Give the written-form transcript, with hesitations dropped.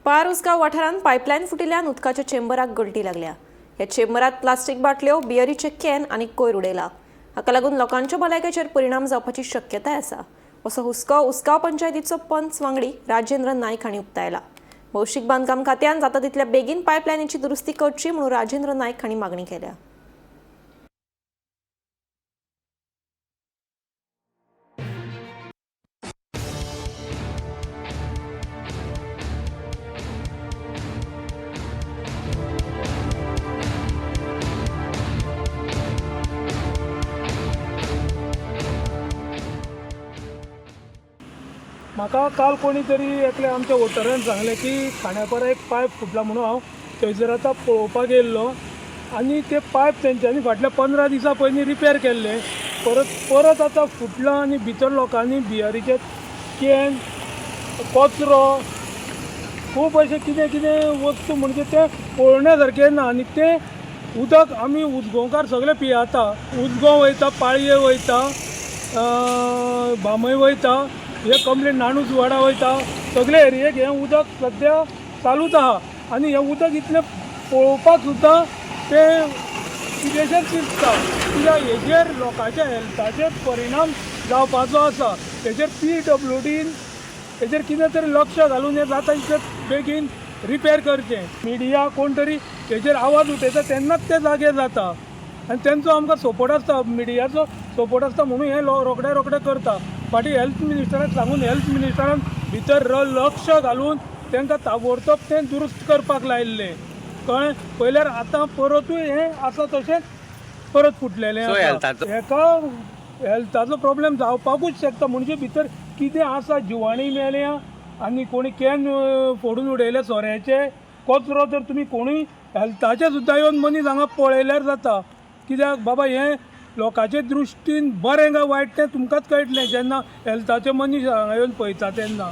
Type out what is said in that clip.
पार उसगांव वाठारांत पायपलायन फुटिल्ल्यान उदकाच्या चेंबराक गळटी लागल्या. ह्या चेंबरात प्लास्टीक बाटल्यो, बियरीचे can आनी कोयर उडयला. हाका लागून लोकांच्या भलायकेचेर परिणाम जावपाची शक्यताय आसा, असो हुस्को उसगांव पंचायतीचो पंच वांगडी राजेंद्र नायक हांणी उक्तायला. भौशीक बांदकाम खात्यान जाता तितल्या बेगीन पायपलायनीची दुरुस्ती करची म्हणून राजेंद्र नायक हांणी मागणी केल्या. म्हाका काल कोणी तरी एकल्या आमच्या वोटरान सांगलें की खांडेपारा एक पायप फुटला म्हणून. हांव थंयसर आतां पळोवपाक येयल्लो आनी ते पायप तेंच्यांनी फाटल्या 15 दिसां पयलीं रिपेर केल्ले. परत परत आतां फुटलां आनी भितर लोकांनी बियरीचे can, कचरो, खूब अशें कितें कितें वस्तू, म्हणजे तें पळोवण्या सारकें ना. आनी तें उदक आमी उजगांवकार सगळे पियाता. उजगांव वयता, पाळये वयता, बांबय वयता, हे कंप्लेन नाणूस वाडा वयता. सगळे एरियेक हें उदक सद्या चालूच आहा आनी हें उदक इतलें पळोवपाक सुद्दां तें कितेंशेंच दिसता, कित्याक हेजेर लोकांच्या हेल्थाचेर परिणाम जावपाचो आसा. हेजेर पीडब्ल्यूडीन हेजेर कितें तरी लक्ष घालून हें जाता तितलें बेगीन रिपेर करचें. मिडिया कोण तरी हेजेर आवाज उठयता तेन्नाच ते जागे जाता आनी तेंचो आमकां सपोर्ट आसता, मिडियाचो सपोर्ट आसता, म्हणून हें रोखडे रोखडे करता. फाटीं हेल्थ मिनिस्टराक सांगून हेल्थ मिनिस्टरान भितर लक्ष घालून तांकां ताबडतोब तें दुरुस्त करपाक लायिल्लें, कळ्ळें? पळयल्यार आतां परतूय हें आसा तशेंच परत फुटलेलें So, आसा. हेका हेल्थाचो प्रॉब्लेम जावपाकूच शकता. म्हणजे भितर कितें आसा, जिवाणी मेल्या आनी कोणी can फोडून उडयले सोऱ्याचे, कचरो, तर तुमी कोणूय हेल्थाचे सुद्दां येवन मनीस हांगा पळयल्यार जाता. कित्याक बाबा, हें लोकांचे दृश्टीन बरें काय वायट तें तुमकांच कळटलें जेन्ना हेल्थाचे मनीस हांगा येवन पळयता तेन्ना.